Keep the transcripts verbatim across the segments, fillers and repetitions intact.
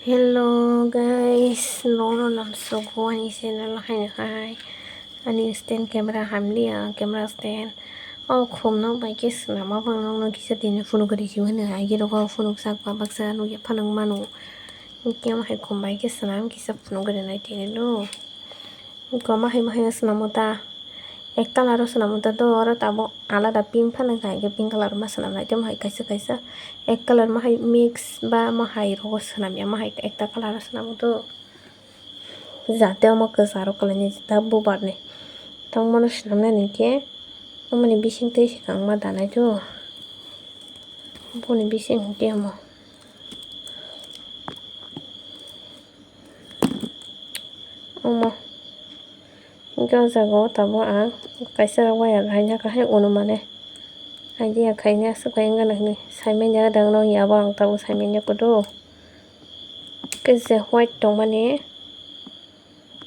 Hello guys, nono lamsogo ani channel haino hai. Ani stand camera hamliya, camera stand. O khumno bai khe swnama bang nokno kisa tini phunuk gari si hwnwi ai giro phunuk sak ba baksa nukya phanang mano. Khe omo hai khum bai khe swnam kisa phunuk gari nai tini do. Ko mahai mahai swnamo ta. Ek colour o swnamo ta do, oro tabuk alada pink phano khai khe pink colour ma swnam nai temo hai kaisa kaisa. Ek colour ma hai mix ba ma hai rogo swnam ya ma hai ekta colour o swnamo do. Jate omo kwcharo kwlainai ta bubar ni. Tamo no swnam nai hwnkhe omoni bising twi swkang ma danai do. Boni bising hwnkhe omo. Omo. Hwnkhe o jaga o tabuk ang kaisa wire haina kahai unumani idea khaina aswk bai wngna hinwi saimanya dang no ya bo ang tabuk saimanya kudu. Kisa white tongmani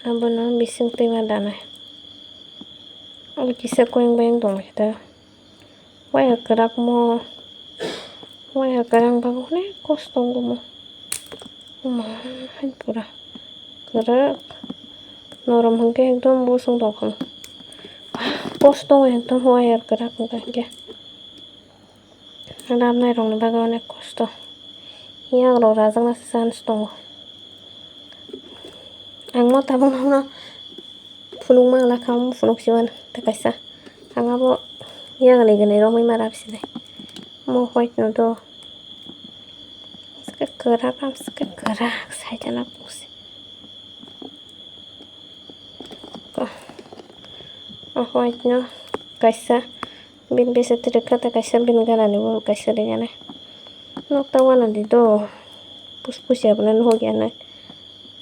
abono bising twima danai. Obo kisa koyeng bayeng tonglaikhe ta. Wire kwrak mo, wire kwrak bagwi onek kosto wngkha mo. Omo hai pura kwrak. Norom hwnkhe ekdom bosong tongkha mo. Kosto wngkha ekdom wire kwrak wngkha hwnkhe. Rabnai rokni bagwi onek kosto. Yak rok rajakna chance tongo. Ang mo tabuk no phunukma wngla kha, omo phunuk si mano tei kaisa. Ang abo yagnai gwnai romwi ma rap sinai. Omo white no do. Swkhe kwrak, am swkhe kwrak, saitana pusi. Ko. O white no kaisa bini bese twrwk kha, tei kaisa bini ganani bo kaisa rinani. Nokta wanadi do. Pus pusi abono nuhugya nai.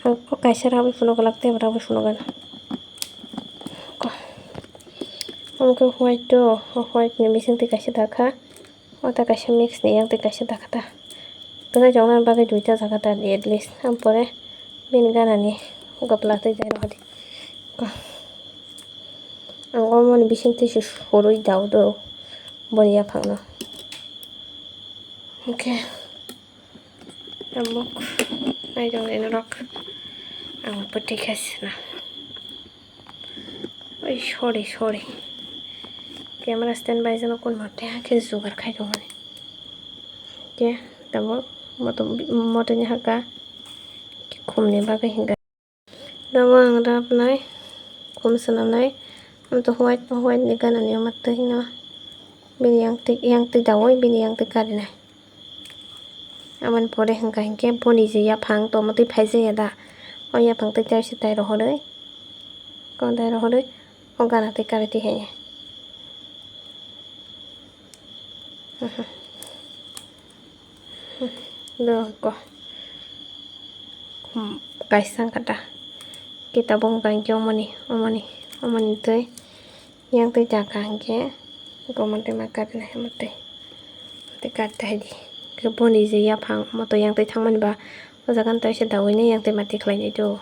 Ang o kaisa rabwi phunuk glak tei rabwi phunuk gana. Ko. Omo khe white do, o white ni bising twi kaisa dakha. O ta kaisa mix ni yang twi kaisa dakha ta. Kwchai chongna bagwi duita jaga ta di at least. Ampore bini ganani gopla twi jai rwdi. Ko. Ang omo ni bising twi se surui dao do boni yaphang no. Hwnkhe tabuk naitongdi norok ang bwtwi khe sina. Oi, sorry, sorry. Camera stand bai jano kun mate hakhe jugar khai tongmani. Khe tabuk moto, moto ni haka khumni bagwi hinka. Tabuk ang rabnai, khum swnamnai, amtwi white, white ni ganani omo twi hino. Bini yang twi, yang twi daui, bini yang twi karinai. Aboni pore hwnka hinkhe boni je yaphang tongma twi phai jaya da. O yaphang twi tai se tai rohorwi, kon tai rohorwi, o gana twi kari twi haiya. Do ko. Kaisa wngkha ta. Kitab wngkha hinkhe omoni, omoni, omoni twi yang twi jakha hinkhe gomon twi ma karinai hamtwi. Tei kari twi hai di. Khe boni je yaphang moto yang twi thangmani ba o jaga no taisa daui nai yang twi ma tikhlai nai do.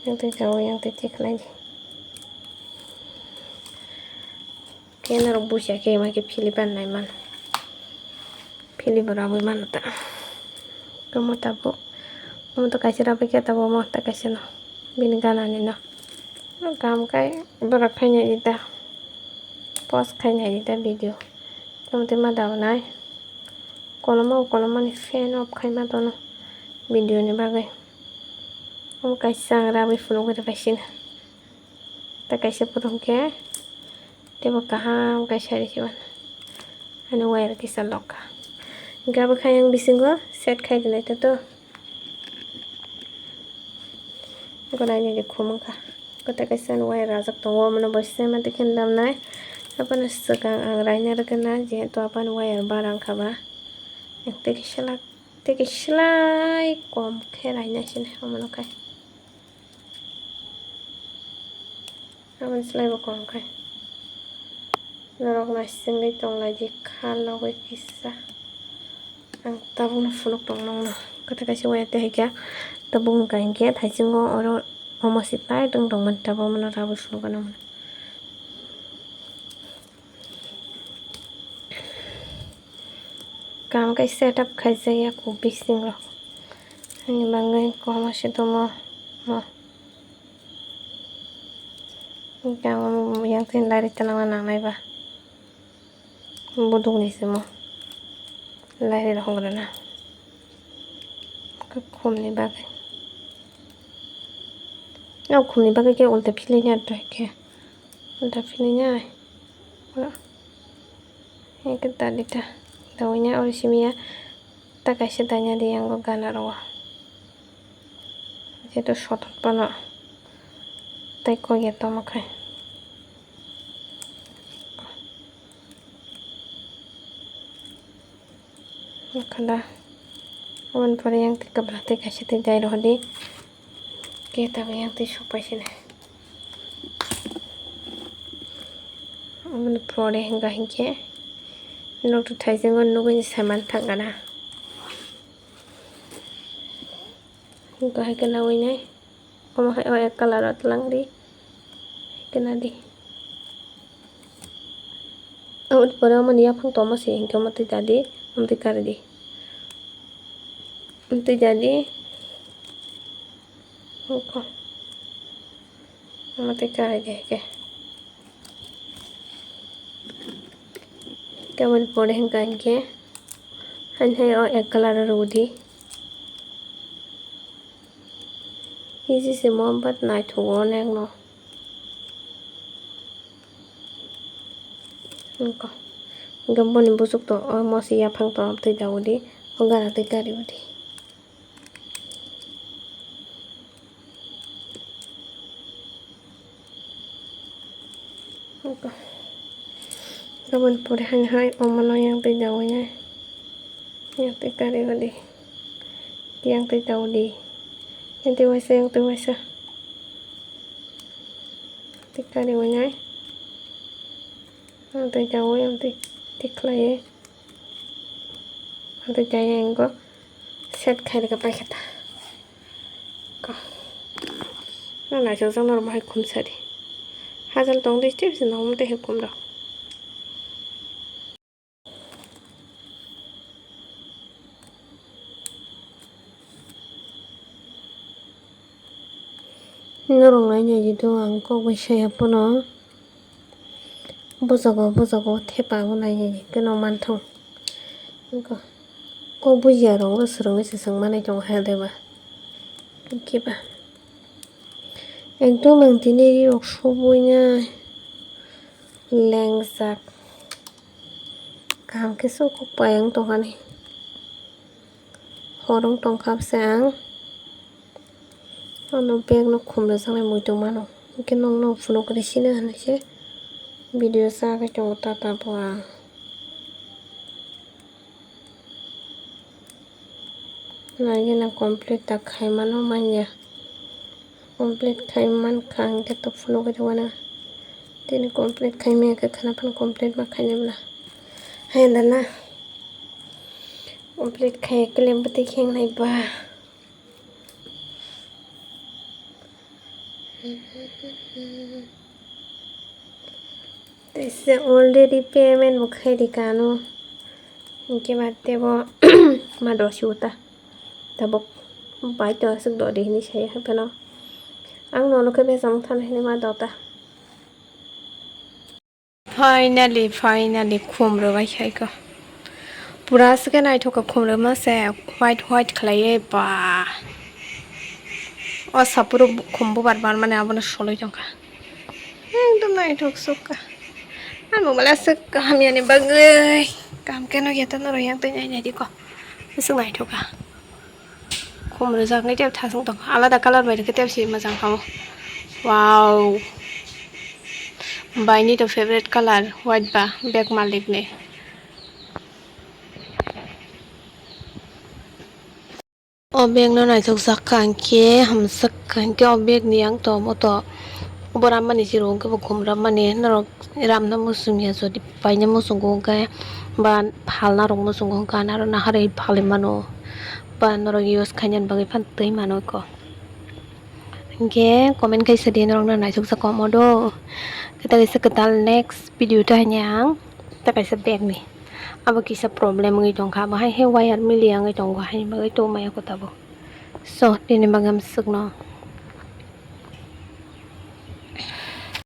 Yang twi daui yang twi tikhlai di. Khe norok busia khe ema khe philip ban nai mano. Philip bo rabwi mano ta. Omo tabuk. Omo to kaisa rabwi khe tabuk omo ta kaisa no. Bini ganani no. Kam kai borok khainai di ta. Post khainai di ta video. Tamo twi ma daui nai. Koloma o koloma ni fan off khaima tono video ni bagwi. Omo kaisa ang rabwi phunugwi rwbaisina. Tei kaisa phunuk khe teibo kaham khe sari se mano. Ani wire kisa lokha. Hinkhe abo khe ayang bisingo set khai rwnai ta to. Eko nainani khum wngkha. Kwtal kaisa ani wire rajak tongo, omono bo sema twi khe damnai. Abono swkang ang raina rwgwna, jehetu aboni wire bara wngkha ba. Tei khe selak, tei khe selai kom khe raina sini omono khai. Aboni slai bo kom khai. Norok naisingwi tonglaidi kha logwi kisa. Ang tabukno phunuk tong nokno. Kwtal kaisa waya tei hai khe tabuk wngkha hinkhe thaisingo oro omo se pai tong tongmani tabuk omono rabwi phunukgwno. Kaham khe setup khaijak ya kok bising rok. Ani bagwi kwbangma se tomo mo. Hwnkhe ang yang twi lari tana nangnai ba. Budukni se mo. Lari rok rwna. Khumni bagwi. O khumni bagwi khe ulta philini aro khe. Ulta philini ai. Oro. Hwnkhe ta dita. Dawi na oro simi ya. Ta kaisa daina di yango gana rogo. Jeto sotot pono. Tai kok ya tamo khai. Kada. Aboni pore yang twi kwbla twi kaisa twi dai rohor di. Khe tabuk yang twi sok pai sini. Aboni pore hwnkha hinkhe nok twi thaisingo nugwi se man thang kana. Hwnkha hai khe nawi nai. Omo hai o ek colour o twlang di. Hai khe na di. Aboni pore omo ni yaphang tongma se hinkhe omo twi da di. Omo twi kari di. Omo twi da di. Hwnkha. Omo twi kari di hai khe. Tamoni pore hwnkha hinkhe haini hai o ek colour o rwdi. Easy se mo, but naithogo onekno. Hwnkha. Hwnkhe boni bwswk to omo se yaphang to twi daudi, o gana twi kariudi. Aboni pore haino hai omono yang twi dawi nai. Yang twi kari odi. Yang twi dawi di. Yang twi waisa, yang twi waisa. Twi kari wi nai. Yang twi dawi, yang twi, twi khlai. Ang twi jaya ingo set khai rwkha paikha ta. Ko. No naisajak norok bahai khum sadi. Hajal tong di step se no mate he khum rok. Norok nai nai di do ang kok bai saya pono. Bujago, bujago, thepa bo nai nai di keno manthong. Ko, ko bujiya rok no swrwngwi se swng manai tongo hai de ba. Hinkhe ba. Ekdom ang tini ri rok subui nai lengjak. Kaham khe sukuk pai wng tongkha ni. Hor wng tongkha bwsa ang. Ano bag no khum rwjaknai muitu mano. Hinkhe nokno phunuk rw sino hinwi se video chagwi tongo tata bo ang. Nai gana complete ta khai mano manya. Complete khai mankha hinkhe to phunugwi rwna. Tini complete khai maya khe khwna phano complete ma khainai bwla. Hai da na. Complete khai khe le bwtwi khengnai ba. Teisa already payment bo khai rikha ano. Hinkhe ba tebo ma dosi uta. Tabuk bai to aswk dodi hinwi saya hai phano. Ang nono khe bejang thani hinwi ma dota. Finally, finally, khum rwbai khaikha. Pura aswk khe naithok kha khum rwma se white white khlaiwi ba. O sapuru khum bubar barmani abono soloi tongkha. Ekdom naithok sukha. Ang bo mala aswk hamyani bagwi. Kaham khe nukya ta norok yang twi nai nai di ko. Aswk naithok kha. Khum rwjak wngwi tei thasung tongo. Alada colour bai rwkhe tei se mwchang kha o. Wow. Baini to favorite colour white ba bag malik ni. O bag no naithok jak kha hinkhe hamjak kha hinkhe o bag ni yang to moto. Bo rammani siro hinkhe bo khum rammani norok ramna muchung ya jodi paina muchungo hinkhe ba phalna rok muchungo hinkhe aro naharwi phalwi mano ba norok use khaina bagwi phano twi mano eko hinkhe comment khaisa di norokno naithok jak komo do khe ta kaisa kwtal next video ta hanya ang ta kaisa bag ni. Abo kisa problem wngwi tongkha, abo hai he wire mili wngwi tongo, haini bagwi tongmaya kotabo. So, tini bagwi ang swkno